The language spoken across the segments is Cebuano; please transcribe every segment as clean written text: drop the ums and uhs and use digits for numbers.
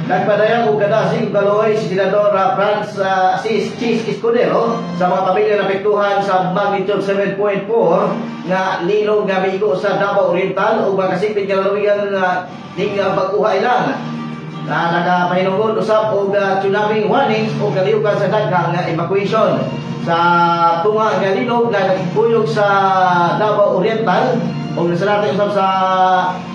Nagpadayag og kadasig ug kaluoy si Senador Franz si Chiz Escudero sa mga pamilya na apektuhan sa magnitude 7.4 nga linog nga miigo sa Davao Oriental ug makasikpit nga lalawigan nga ning bag-uhay lang na nakapahinungod usab og tsunami warnings ug kalihukan sa daghang nga evacuation sa tunga nga linog nga nagkuyog sa Davao Oriental ug nasalati usab sa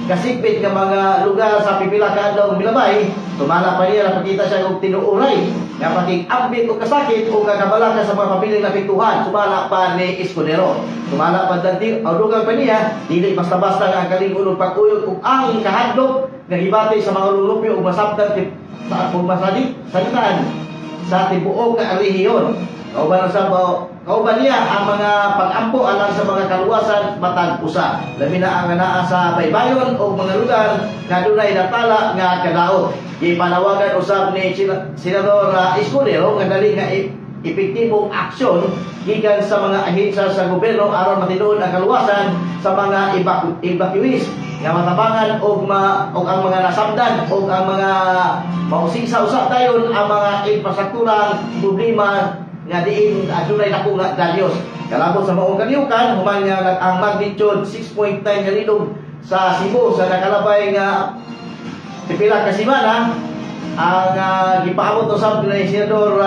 kasikbit nga mga lugar sa pipila ka adlaw milabay. Sumala pa niya, napakita siya og tinuuray nga pakig-ambit og kasakit o kabalaka sa mga pamilyang naapektuhan, sumala pa ni Escudero. Sumala pa dagdi dugang pa niya, dili basta-basta nga ang kalig-on og pag-uyog ug ang kahadlok nga gibati sa mga lulupyo ug masabdan ug masadik salitan sa tibuok nga rehiyon. Kauban niya ang mga pag-ampo alang sa mga kaluwasan matag usa. Labi na ang naa sa baybayon o mga lugar nga dunay natala nga kadaot. Gipanawagan usab ni Senador Escudero nga dali nga epektibong aksyon gikan sa mga ahensya sa gobyerno aron matinuod ang kaluwasan sa mga evacuees nga matabangan og ang mga nasabdan og ang mga mausisa usab dayon ang mga infrastrukturang problema nga diin adunay dako nga dalyos. Kalabot sa maong kalihukan, human nga ang magnitude 6.9 nga linog sa Cebu sa nakalabay nga pipila ka semana, ang gipaabot usab ni Senador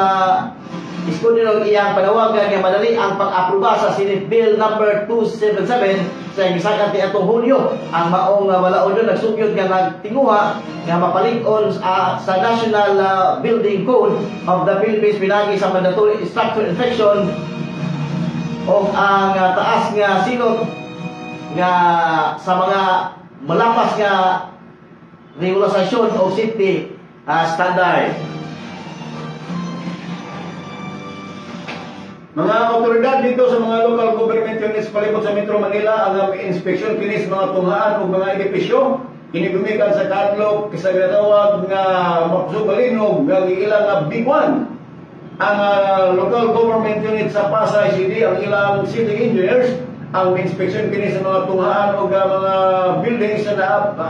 Escudero iyang panawagan nga madali ang pag-aproba sa Senate Bill number 277 sa gisakat ni atong Hunyo. Ang maong balaod nagsugyod nga nagtinguha nga mapalig-on sa National Building Code of the Philippines pinagi sa mandatory structure inspection o ang taas nga silot nga sa mga malapas nga regulasyon o safety standard. Mga otoridad dito sa mga local government units palibot sa Metro Manila ang inspeksyon kini sa mga tunghaan o mga edipisyo kini gumikan sa kadlok sa ginatawag nga mapsugalinog nga ilang nga big one. Ang local government unit sa Pasay City, ang ilang city engineers ang inspeksyon kini sa mga tunghaan o mga buildings sa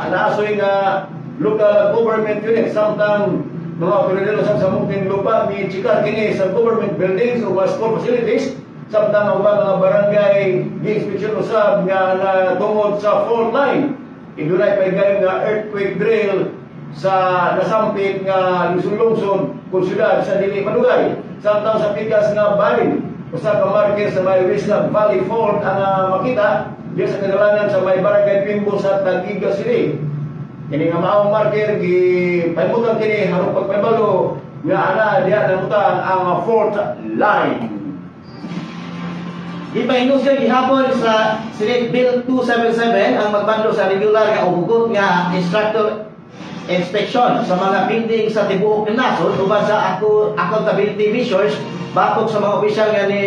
naasoy nga local government unit. Samtang mga otoridad sa Muntinlupa michikar kini sa government buildings o mga school facilities, samtang ang mga barangay giinspeksyon usab nga natungod sa fault line. Idunay pa gayon nga earthquake drill sa nasampit nga lungsod-lungsod kung syudad sa dili madugay. Samtang sa pikas nga balin usa ka marker sa may Rizal Valley Fault ang makita diya sa kadalanan sa may barangay Pimbo sa Taguig City. Kini nga maong marker gipahimutan kini harong pagpahibalo nga ana diha namutang ang fault line. Gipahinusgan gihapon sa Senate Bill 277 ang magbando sa regular nga hugot nga instructor inspection sa mga building sa tibuok ng nasod uban sa accountability measures batok sa mga opisyal nga ni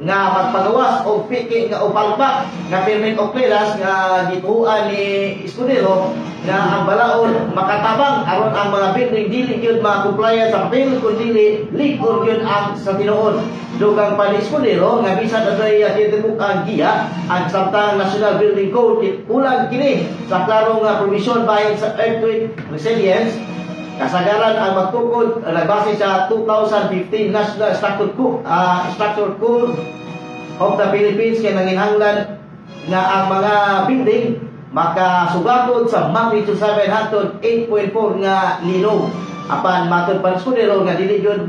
nga magpagawas og piki nga o palpak nga permit o clearance nga gituoan ni Escudero nga ang balaod makatabang aron ang mga building dili gyud ma-compliant sa papel kun dili lig-on gyud ang sa tinuod. Dugang pa ni Escudero nga bisan adunay tinubok ang giya ang samtang National Building Code kulang kini sa klarong nga provision bahin sa earthquake resilience. Kasagaran ang magtukod nagbase sa 2015 National Structure Code of the Philippines kay nanginhanglan nga ang mga building makasugatod sa magnitude 7 hangtod 8.4 nga linog. Apan matod pa ni Escudero nga dili gyud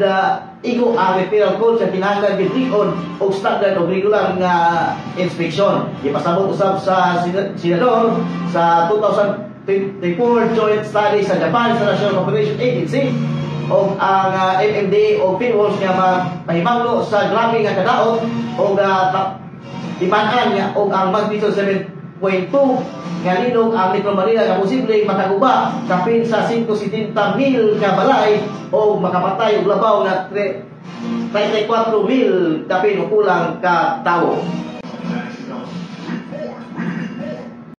igo ang referral code sa kinahanglan gyud lig-on og standard og regular nga inspection. Gipasabot usab sa senador sa 2024 joint study sa Japan sa National Cooperation Agency og ang MMDA o PHIVOLCS nga mapahimangno sa grabe nga kadaot og timan-an nga og ang magnitude 7.2 nga linog ang Metro Manila nga posible makaguba kapin sa 170,000 ka balay o makapatay og labaw nga 34,000 kapin o kulang ka tawo.